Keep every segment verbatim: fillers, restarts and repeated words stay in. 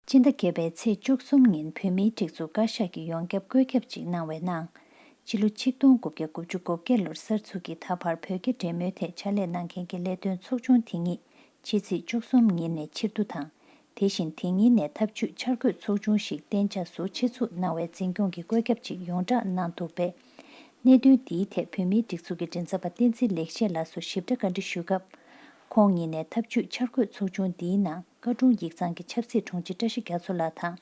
སྤྱི་ཟླ་བརྒྱད་པའི་ཚེས་བཅུ་གསུམ་ཉིན་བོད་མིའི་སྒྲིག་འཛུགས་བཀའ་ཤག་གིས་ཡོངས་ཁྱབ་བཀོད་ཁྱབ་ཅིག་གནང་བའི་ནང་། ཕྱི་ལོ་ཆིག་སྟོང་དགུ་བརྒྱ་དགུ་བཅུ་གོ་བརྒྱད་ལོར་གསར་འཛུགས་ཀྱིས་ད་བར་བོད་རྒྱ་འབྲེལ་མོལ་ཐད་ཕྱག་ལས་གནང་མཁན་གྱི་ལས་དོན་ཚོགས་ཆུང་དེ་ཉིད་ཕྱི་ཚེས་བཅུ་གསུམ་ཉིན་ནས་ཕྱིར་བསྡུ་དང་། དེ་བཞིན་དེ་ཉིན་ནས་ཐབས་ཇུས་འཆར་འགོད་ཚོགས་ཆུང་ཞིག་གཏན་འཇགས་སུ་ཆེད་འཛུགས་གནང་བའི་འཛིན་སྐྱོང་གི་བཀོད་ཁྱབ་ཅིག་ཡོངས་བསྒྲགས་གནང་འདུག་པས། གནད་དོན་འདིའི་ཐད་བོད་མིའི་སྒྲིག་འཛུགས་ཀྱི་མགྲིན་ཚབ་པ་བསྟན་འཛིན་ལེགས་བཤད་ལགས་སུ་ཞིབ་ཕྲ་བཀའ་འདྲི་ཞུས་སྐབས། ཁོང་ཉིད་ནས་ཐབས་ཇུས་འཆར་འགོད་ཚོགས་ཆུང་འདིའི་ནང་བཀའ་དྲུང་ཡིག་ཚང་གི་ཆབ་སྲིད་དྲུང་ཆེ་བཀྲ་ཤིས་རྒྱ་མཚོ་ལགས་དང་།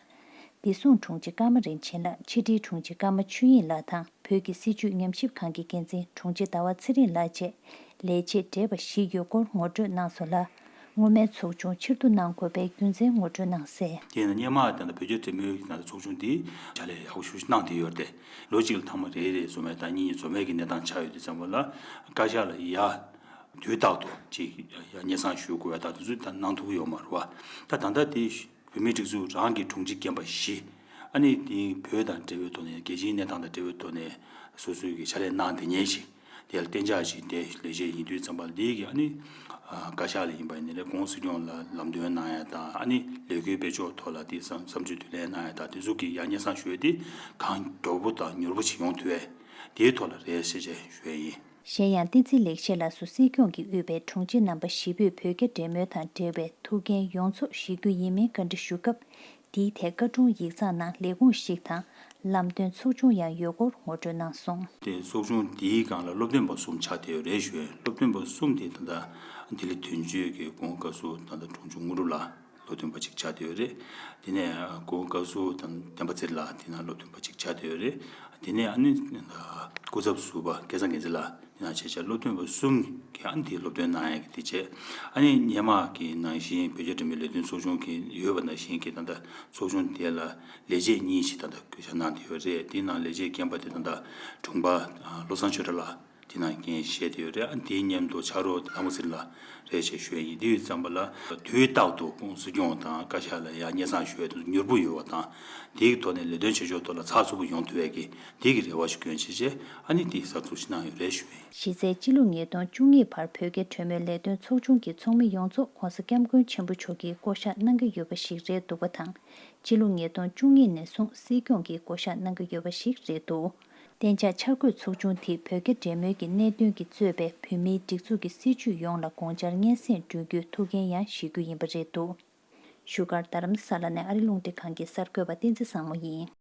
བདེ་སྲུང་དྲུང་ཆེ་ཀརྨ་རིན་ཆེན་ལགས། ཕྱི་དྲིལ་དྲུང་ཆེ་ཀརྨ་ཆོས་དབྱིངས་ལགས་དང་། བོད་ཀྱི་སྲིད་བྱུས་ཉམས་ཞིབ་ཁང་གི་འགན་འཛིན་དྲུང་ཆེ་ཟླ་བ་ཚེ་རིང་ལགས་བཅས་ལས་བྱེད་བགྲེས་པ་བཞི་ཡོད་སྐོར་ངོ་སྤྲོད་གནང་སོང་ལ། སྔོན་མའི་ཚོགས་ཆུང་ཕྱིར་བསྡུ་གནང་དགོས་པའི་རྒྱུ་མཚན་ངོ་སྤྲོད་གནང་གསལ། དེས་ན་སྔོན་མ་ད་ལྟ་བོད་རྒྱ་འབྲེལ་མོལ་གྱི་ནང་ཚོགས་ཆུང་འདིས་ཕྱག་ལས་ཡག་པོ་ཞེ་པོ་ཅིག་གནང་བསྡད་ཡོད་རེད་དེ། ལོ་གཅིག་ལ་ཐེངས་མ་རེ་རེ་འཛོམས་པའི་ད་གཉིས་འཛོམས་པའི་གི་གནས་སྟངས་ཆགས་ཡོད་དུས་ཙམ་པ་ལ། བཀའ་ཤག་ལ་ཡ་དུས་རྟག་ཏུ་ཅིག་ཡ་སྙན་སེང་ཞུ་དགོས་པ་དང་དེ་ཚོ་ད་གནང་ཐུབ་ཀྱི་ཡོད་མ་རེད་བ། ད་ད་ལྟ་དེ་བོད་མིའི་སྒྲིག་འཛུགས་རང་གི་དྲུང་ཆེ་རྒན་པ་བཞི། ཨ་ནི་དེ་བོད་དང་འབྲེལ་བའི་ཐོག་ནས་རྒྱལ་སྤྱིའི་གནས་སྟངས་དང་འབྲེལ་བའི་ཐོག་ནས་སོ་སོའི་གི་ཕྱག་ལས་གནང་བསྡད་མཁན་ཞིག་དེ་ལ་གཏན་འཇགས་ཤིག་དེ་ལས་བྱེད་ཡིན་དུས་ཙམ་པ་ལ་དེའི་གི་ཨ་ནི་ཨ་བཀའ་ཤག་ལ་ཡིན་པ་ཡིན་ན་རེད། གོང་སྲིད་སྐྱོང་ལ་ལམ་སྟོན་གནང་ཡ་དང་ཨ་ནི་ལས་འགུལ་སྤེལ་ཕྱོགས་ཐོག་ལ་དེ་བསམ་བསམ་ཚུལ་བསྡུ་ལེན་གནང་ཡ་དང་དེ་ཚོ་གི་ཡ་སྙན་སེང་ཞུ་ཡ་དེ་གང་མགྱོགས་པོ་དང་མྱུར་པོ་ཞིག་ཡོང་ཐུབ་པས་དེའི་ཐོག་ལ་རེད་ཞེས་བྱས་ཞུ་ཡ་ཡིན། གཞན་ཡང་བསྟན་འཛིན་ལེགས་བཤད་ལགས་སུ་སྲིད་སྐྱོང་གིས་དབུས་པའི་དྲུང་ཆེ་རྣམ་པ་བཞི་པོས་བོད་རྒྱ་འབྲེལ་མོལ་དང་འབྲེལ་བའི་ཐུགས་འགན་ཡོངས་རྫོགས་བཞེས་རྒྱུ་ཡིན་མིན་བཀའ་འདྲི་ཞུ་སྐབས། དེའི་ཐད་བཀའ་དྲུང་ཡིག་ཚང་ནང་ལས་ཁུངས་ཤིག་དང་ལམ་སྟོན་ཚོགས་ཆུང་ཡང་ཡོད་སྐོར་ངོ་སྤྲོད་གནང་སོང་། དེ་ཚོགས་ཆུང་འདིའི་སྒང་ལ་སློབ་སྟོན་པ་གསུམ་ཆགས་བསྡད་ཡོད་རེད་ཞུ་ཡས། སློབ་སྟོན་པ་གསུམ་དེ་ད་ལྟ་ལྡི་ལི་དོན་གཅོད་ཀྱི་གོང་བཀའ་ཟུར་ད་ལྟ་དྲུང་ཆུང་དངོས་གྲུབ་ལགས་སློབ་སྟོན་པ་གཅིག་ཆགས་བསྡད་ཡོད་རེད། དེ་ནས་གོང་བཀའ་ཟུར་དང་བསྟན་པ་རྩེ་ལགས་དེ་ན་སློབ་སྟོན་པ་གཅིག་ཆགས་བསྡད་ཡོད་རེད། དེ་ནས་ཨ་ནི་སྐུ་ཚབ་ཟུར་པ་སྐལ་བཟང་རྒྱལ་མཚན་ལགས། དེ་ནང་བྱས་བྱས་སློབ་སྟོན་པ་གསུམ་གྱིས་ཨ་ནི་དེ་སློབ་སྟོན་གནང་ཡག་གི་དེ་བྱས། ཨ་ནི་སྔོན་མ་གི་ནང་བཞིན་བོད་རྒྱ་འབྲེལ་མོལ་ལས་དོན་ཚོགས་ཆུང་གི་ཡོད་པ་ནང་བཞིན་གྱི་ད་ལྟ་ཚོགས་ཆུང་དེ་ལ་ལས་བྱེད་གཉིས་ཤིག་ད་ལྟ་བསྐོ་བཞག་གནང་བསྡད་ཡོད་རེད། དེའི་ནང་ལས་བྱེད་རྒན་པ་དེ་ད་ལྟ་དྲུང་པ་བློ་བཟང་ཆོས་གྲགས་ལགས་དེ་ནང་འགན་བཞེས་བསྡད་ཡོད་རེད། ཨ་ནི་དེའི་མཉམ་དུ་ཕྱག་རོགས་ལྷ་མོ་ཚེ་རིང་ལགས་རེད་ཅེས་ཞུ་ཡ་ཡིན། དེ་ཡོད་ཙམ་པ་ལ་དུས་རྟག་ཏུ་གོང་སྲིད་སྐྱོང་དང་བཀའ་ཤག་ལ་ཡང་སྙན་སེང་ཞུ་ཡ་དེ་ཚོ་མྱུར་པོ་ཡོད་པ་དང་དེའི་ཐོག་ནས་ལས་དོན་བྱེད་ཕྱོགས་ཐོག་ལ་ཚགས་ཚུད་པོ་ཡོང་ཐུབ་ཡ་གི་དེ་གི་རེ་བ་ཞིག་བསྐྱོན་བྱས་བྱས་ཨ་ནི་དེ་གསར་འཛུགས་ཤིག་གནང་ཡོད་རེད་ཞུ་བས། གཞི་རྩའི་སྤྱི་ལོ་ཉིས་སྟོང་བཅུ་གཉིས་བར་བོད་རྒྱ་གྲོས་མོལ་ལས་དོན་ཚོགས་ཆུང་གི་ཚོགས་མི་ཡོངས་རྫོགས་༧གོང་ས་༧སྐྱབས་མགོན་ཆེན་པོ་མཆོག་གིས་བསྐོ་བཞག་གནང་གི་ཡོད་པ་ཞིག་རེད་འདུག་པ་དང་། སྤྱི་ལོ་ཉིས་སྟོང་བཅུ་གཉིས་ནས་བཟུང་སྲིད་སྐྱོང་གིས་བསྐོ་བཞག་གནང་གི་ཡོད་པ་ཞིག་རེད་འདུག་གཏན་འཇགས་འཆར་འགོད་ཚོགས་ཆུང་དེས་བོད་རྒྱ་འབྲེལ་མོལ་གྱི་གནད་དོན་གྱིས་གཙོས་པའི་བོད་མིའི་སྒྲིག་འཛུགས་ཀྱི་སྲིད་བྱུས་ཡོངས་ལ་དགོངས་འཆར་སྙན་སེང་སྒྲོན་རྒྱུའི་ཐུགས་འགན་ཡང་བཞེས་རྒྱུ་ཡིན་པ་རེད་འདུག་བཞུགས་སྒར་རྡ་རམ་ས་ལ་ནས་ཨ་རི་རླུང་འཕྲིན་ཁང་གི་གསར་འགོད་པ་བསྟན་འཛིན་བཟང་མོ་ཡིན།